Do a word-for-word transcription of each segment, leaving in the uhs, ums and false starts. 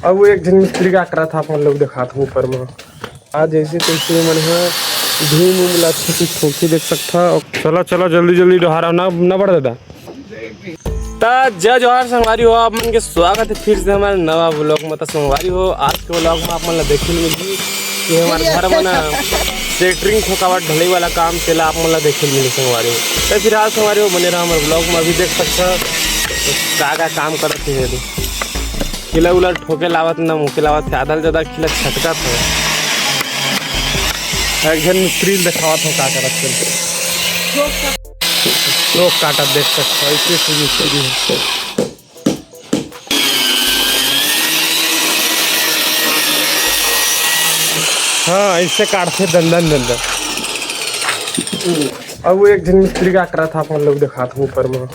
अब वो एक झन मिस्त्री का करत हे, आप मन लोग दिखात हूँ ऊपर में। आज जैसे तैसे मन ह भीम उम ला अच्छे से ठोकी देख सकता। चला चला जल्दी जल्दी डोहारा ना, ना बढ़ दादा। त जय जोहार संगवारी हो, आप मन के स्वागत है फिर से हमारे नवा व्लॉग में। त संगवारी हो, आज के व्लॉग में आप मन ला देखे मिलही कि हमारे घर में ना सेंटरिंग ठोकावट ढलई वाला काम, तेला आप मन ला देखे मिलही संगवारी हो। त फिलहाल संगवारी हो बने रहा हमारे व्लॉग में। अभी देख सकता का का काम करत हे, किला उला ठोके लावत ना मुके लावत हे, आधा ले ज्यादा किला छटकत हे। एक झन मिस्त्री ल देखावत हो का करत हे। चोक काटत देख सकत हो, ऐसे ऐसे मिस्त्री हे। हाँ, ऐसे काटथे दंदन दंदन। अब वो एक झन मिस्त्री का करत हे, आप मन लोग दिखात हूँ ऊपर में।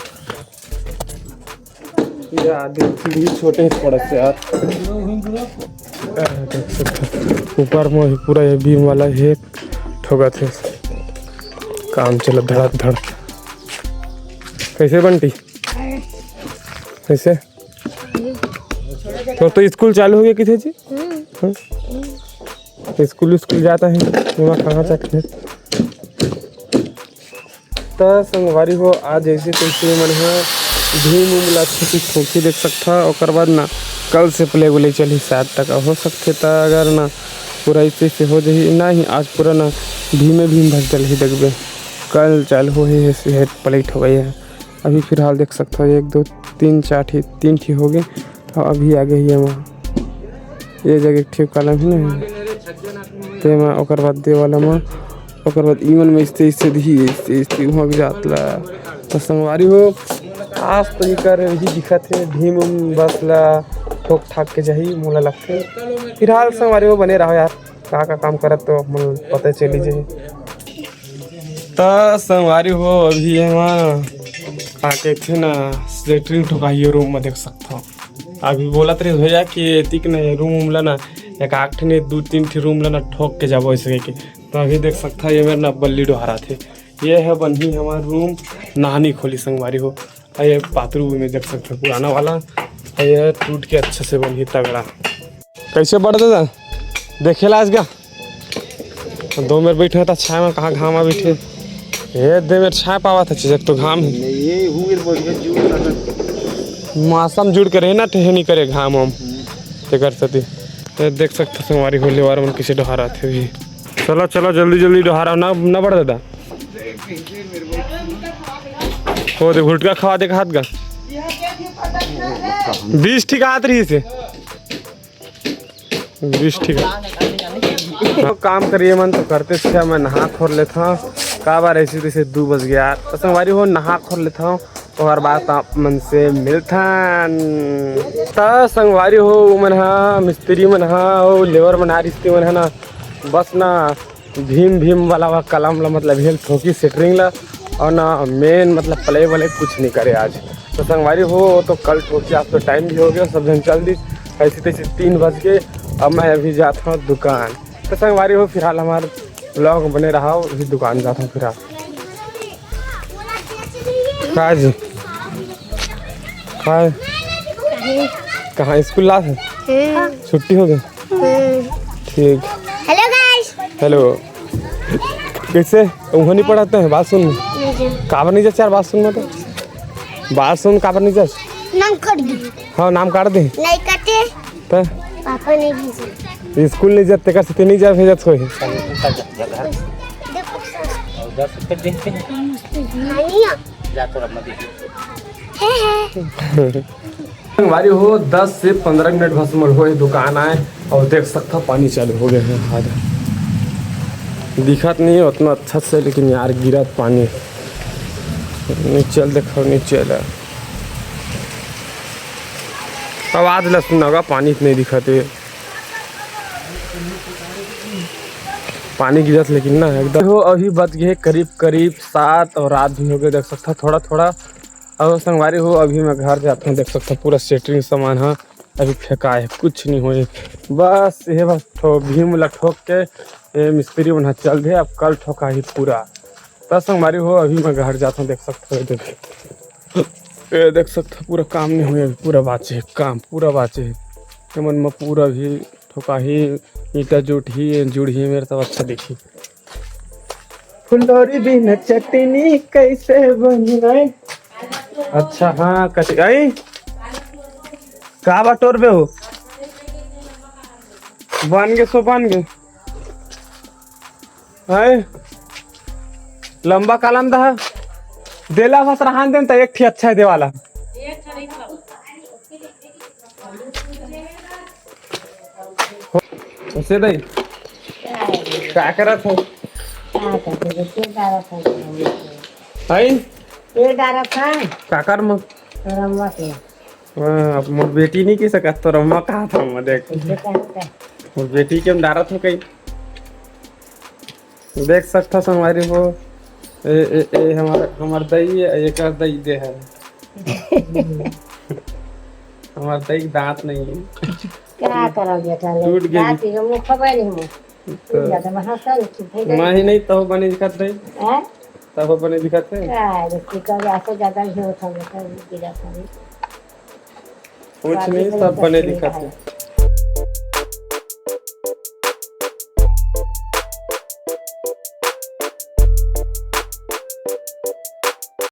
ये आदि सीढ़ी छोटे ही पड़त हे यार। ऊपर में ही पूरा ये बीम वाला हे, ठोकत हे, काम चलत धड़क धड़। कैसे बंटी? कैसे? तो, तो स्कूल चालू हो गया किथे जी? हाँ? स्कूल स्कूल जाता है, वहाँ कहाँ चट है। त संगवारी हो, आज जैसे तैसे मन ह भीम उम ला अच्छे से ठोकी देख सकता। ओकर बाद ना कल से प्ले उले चलही शायद तक हो सकथे। त अगर ना पूरा ऐसे से हो जाही, ना ही आज पूरा ना भीमे भीम भस डलही देखबे। कल चालू हो ही है, से प्ले ठोकई है। अभी फिलहाल देख सकता हो, एक दो तीन चार ठी, तीन ठी हो गए। अउ अभी आगे ही एमा ये जगह एक ठी कॉलम है ना, तेमा ओकर बाद दे वाला मा, ओकर बाद इमन में इस्ते इस्ते दिही, इस्ते इस्ते उहाँ के जात ला। त संगवारी हो, आज तो इकर ही दिखत हे, भीम उम बस ला ठोक ठाक के जाही, मोला लगथे। फिलहाल संगवारी हो बने रहो यार, का का काम करत तो मन पता चली जाही। त संगवारी हो, अभी एमा का कहिथे ना, सेंटरिंग ठोकाही रूम में देख सकत हो। अभी बोलत रहे भैया कि एतिक ना रूम उम ला ना, एक आठ ठन दू तीन ठी रूम ला ना ठोक के जाबो ऐसे कहिके। तो अभी देख सकता है ये मेरा ना बल्ली डोहरात हे। ये है बनही हमार रूम, नहानी खोली संगवारी हो। और ये बाथरूम में देख सकते हो पुराना वाला, और ये टूट के अच्छे से बनही तगड़ा। कैसे बड़ दादा देखे ला आज का? दो मेर बैठे था छाया में, कहाँ घाम आ बैठे। ये दे मेर छाया पावा था चीज, एक तो घाम है। ये हूँ मेरे बोल के जूड़ लगा। मौसम जुड़ के रहे ना, ठेहे नहीं करे घाम वाम। ते कर सती। ये देख सकते हो संगवारी हो लेवार मन किसे डोहरात हे भी। चला चला जल्दी जल्दी डोहरा ना, ना बड़ दादा। हो दे घुटका खवा दे हाथ का। बीस ठीक हाथ रही से। बीस ठीक है। तो काम करिए मन तो करते थे, मैं नहा खोर लेता हूँ। का बार ऐसे तैसे दू बज गया यार। तो संगवारी हो नहा खोर लेता हूँ। ओकर बाद आप मन से मिलथन। त संगवारी हो, उमन हा, मिस्त्री मन हा, अउ लेबर मन हा, रिस्ती मन हा ना, बस ना, भीम, भीम वाला वा कलम ला, मतलब, हेल ठोकी सेंटरिंग ला, अउ ना मेन, मतलब, प्ले व्ले कुछ नहीं करे आज। तो संगवारी हो, तो कल ठोकी, आज तो टाइम भी हो गया, सब जन चल दी, ऐसी तैसी तीन बज के। अब मैं अभी जाता हूँ दुकान। तो संगवारी हो, फिलहाल हमारे व्लॉग बने रहा, अभी दुकान जाता हूँ फिलहाल। का जी? का? कहाँ स्कूल लात है? हम्म। छुट्टी हो गई? हम्म। ठीक। हेलो गाइस। हेलो। कैसे? उहो नहीं पढ़ाते हैं, बात सुन। नहीं जी। काबर नहीं जा चार बात सुन में तो? बात सुन, काबर नहीं जा? नाम काट दी। हाँ, नाम काट दे। नहीं काटे। त? पापा नहीं भेजे। स्कूल नहीं जाते, का से नहीं जा भेजत कोई? देखो सर। नहीं आ। हे, हे। संगवारी हो, दस से पंद्रह मिनट बस मोर होए दुकान आए अउ देख सकता पानी चालू हो गया है। हाथ दिखत नहीं है उतना अच्छा से, लेकिन यार गिरत पानी। नीचे ल देखो, नीचे ल आवाज ला सुना होगा, पानी नहीं दिखत है। पानी गिरत लेकिन ना एकदम। हो, अभी बज गए करीब करीब सात अउ रात भी हो गए, देख सकता थोड़ा थोड़ा। अउ संगवारी हो, अभी मैं घर जाता हूँ, देख सकता पूरा सेंटरिंग सामान हा अभी फेंका है, कुछ नहीं होए। बस ये बस ठो भीम ला ठोक के ये मिस्त्री मन हा चल दे, अब कल ठोका ही पूरा। त संगवारी हो, अभी मैं घर जाता हूँ, देख सकता हो, देख, ये देख सकता हो, पूरा काम नहीं हुआ, अभी पूरा बाचे है काम, पूरा बाचे है। एमन म पूरा भी ठोकाही, ईंटा जुटही, जुड़ही मेर तब अच्छा दिखही। फुलौरी बिन चटनी कैसे बने? अच्छा, हाँ, कच-, आई? का बटोरबे हो? बन गे सो बन गे। आई? लंबा कलम दहा। देला बस रहन देन त एक ठी अच्छा हे देवाला। उसे दई। का करत हो? का करत हो? पेड़ डारत हो। आई? पेड़ डारत हो। काकर म? तोर अम्मा के। हाँ, अब मोर बेटी नहीं कह सकत, तोर अम्मा कहा था, मैं देख। इसे कहत है। मोर बेटी के हम डारत हो कहीं। देख सकत हो संगवारी हो, ए, ए, ए, हमार, हमार दई, एकर दई दे है। हमार दई के दांत नहीं है। क्या करो बेटा, नहीं टूट गई। दांत ही मुंह खबर नहीं मुंह। तो टूट जाता, मैं हंसा नहीं, चुप हो गई। मैं ही नहीं, तब बने दिखत रही। हैं? तब बने दिखत है। क्या है, देखिए, कल आपको ज्यादा ही होता, बेटा, गिरा था। कुछ नहीं, सब बने दिखत है।